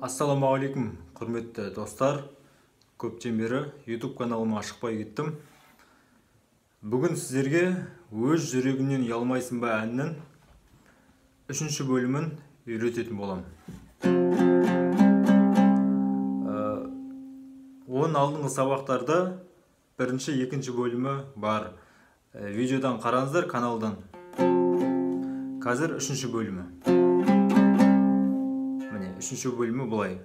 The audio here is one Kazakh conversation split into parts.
Ассалаумағалейкум, құрметті достар. Көптен бері YouTube каналыма шықпай кеттім. Бүгін сіздерге өз жүрегіңнен ұялмайсың ба әнінің 3-ші бөлімін үйрететін боламын. Оның алдыңғы сабақтарда 1-ші, 2-ші бөлімі бар. Видеодан қараңыздар, каналдан. Қазір 3-ші бөлімі. Міне, 3-ші бөлімі былай.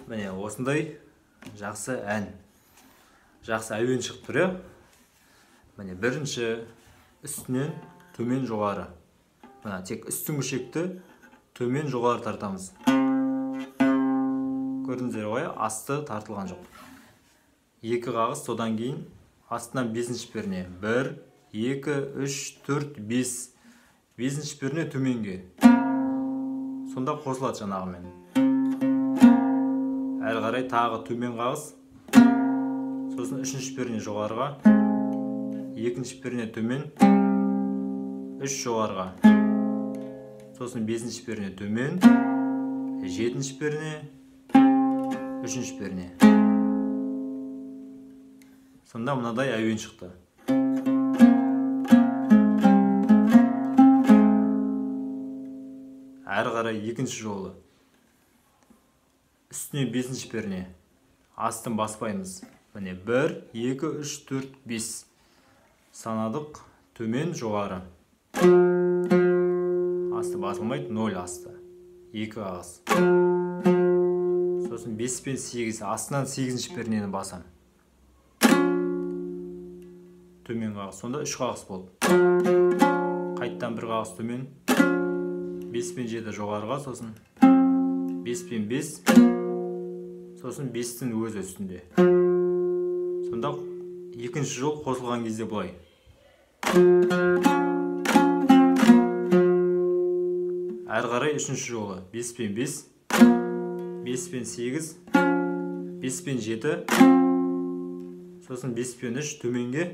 Міне, осындай жақсы ән. Жақсы әуен шығып тұр, иә? Міне, бірінші үстінен төмен жоғары. Мына тек үстіңгі шекті төмен жоғары тартамыз. Көрдіңіздер ғой, асты тартылған жоқ. 2 қағыс, содан кейін астынан 5-ші перне. 1, 2, 3, 4, 5. 5-ші перне төменге. Сонда қосылады жаңағымен. Әрі қарай тағы төмен қағыс. Сосын 3-ші перне жоғарыға, 2-ші перне төмен, 3 жоғарыға. Сосын 5-ші перне төмен, 7-ші перне, 3-ші перне. Сонда мынадай әуен шықты. Әрі қарай екінші жолы. Үстіне 5-ші перне. Астын баспаймыз. Міне 1, 2, 3, 4, 5. Санадық. Төмен жоғары. Асты басылмайды, 0 асты. 2 қағыс. Сосын 5 пен 8, астынан 8-ші пернені басам. Төмен қағыс. Сонда 3 қағыс болды. Қайттан 1 қағыс төмен. 5 пен 7 жоғарыға, сосын 5 пен 5, сосын 5-тің өзі үстінде. Сонда екінші жол қосылған кезде былай. Әрі қарай үшінші жолы 5 пен 5, 5 пен 8, 5 пен 7, сосын 5 пен 3 төменге,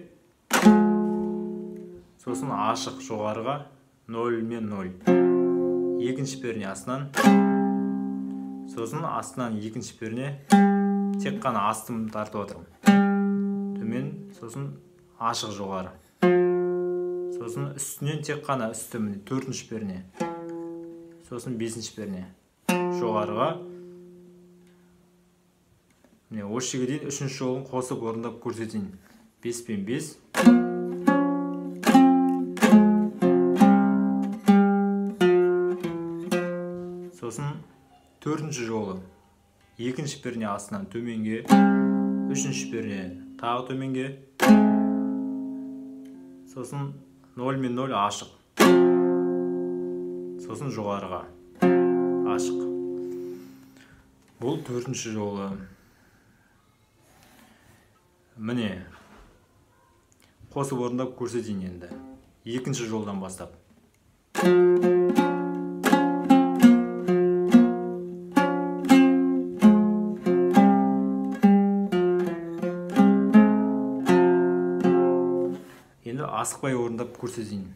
сосын ашық жоғарыға 0 мен 0. Екінші перне астынан, сосын астынан екінші перне, тек қана астын тартып отырмын. Төмен, сосын ашық жоғары. Сосын үстінен тек қана үсті, міне 4-ші перне. Сосын 5-ші перне жоғарыға. Міне, осы жерге дейін 3-ші жолын қосып орындап көрсетейін. 5 пен 5. Сосын 4-ші жолы. 2-ші перне астынан төменге, 3-ші перне тағы төменге. Сосын 0 мен 0 ашық. Сосын жоғарыға ашық. Бұл 4-ші жолы. Міне, қосып орындап көрсетейін енді. 2-ші жолдан бастап. Енді асықпай орындап көрсетейін.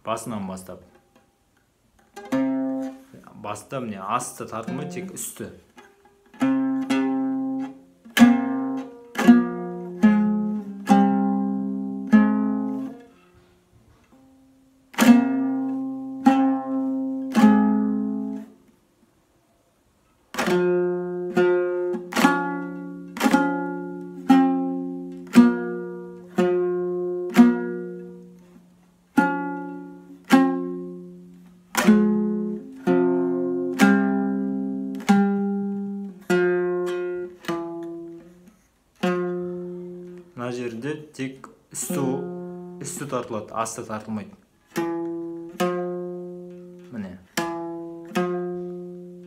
Басынан бастап. Баста міне асты тартылмай, тек үсті. Мына жерде тек үсті тартылады, асты тартылмайды. Міне.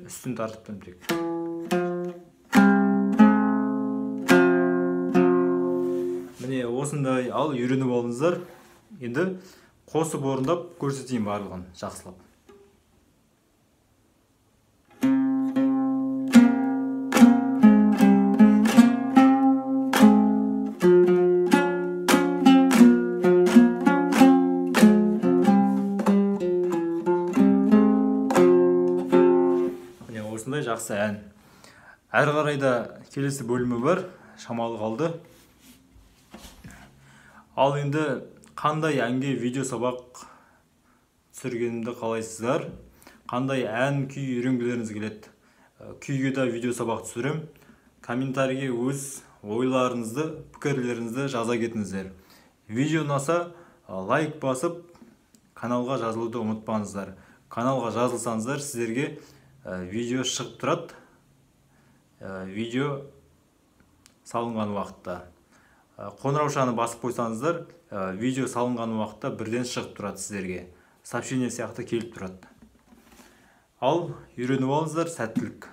Үстін тартып тұрмын тек. Міне, осындай ал үйреніп алыңыздар. Енді қосып орындап көрсетейін барлығын жақсылап. жақсы ән. Әрі қарай да келесі бөлімі бар, шамалы қалды. Ал енді қандай әнге видео сабақ түсіргенімді қалайсыздар? Қандай ән күй үйренгілеріңіз келеді? Күйге де видео сабақ түсірем. Комментарийге өз ойларыңызды, пікірлеріңізді жаза кетіңіздер. Видео ұнаса, лайк басып, каналға жазылуды ұмытпаңыздар. Каналға жазылсаңыздар, сіздерге видео шығып тұрады. Видео салынған уақытта. Қоңыраушаны басып қойсаңыздар, видео салынған уақытта бірден шығып тұрады сіздерге. Сообщение сияқты келіп тұрады. Ал үйреніп алыңыздар, сәттілік.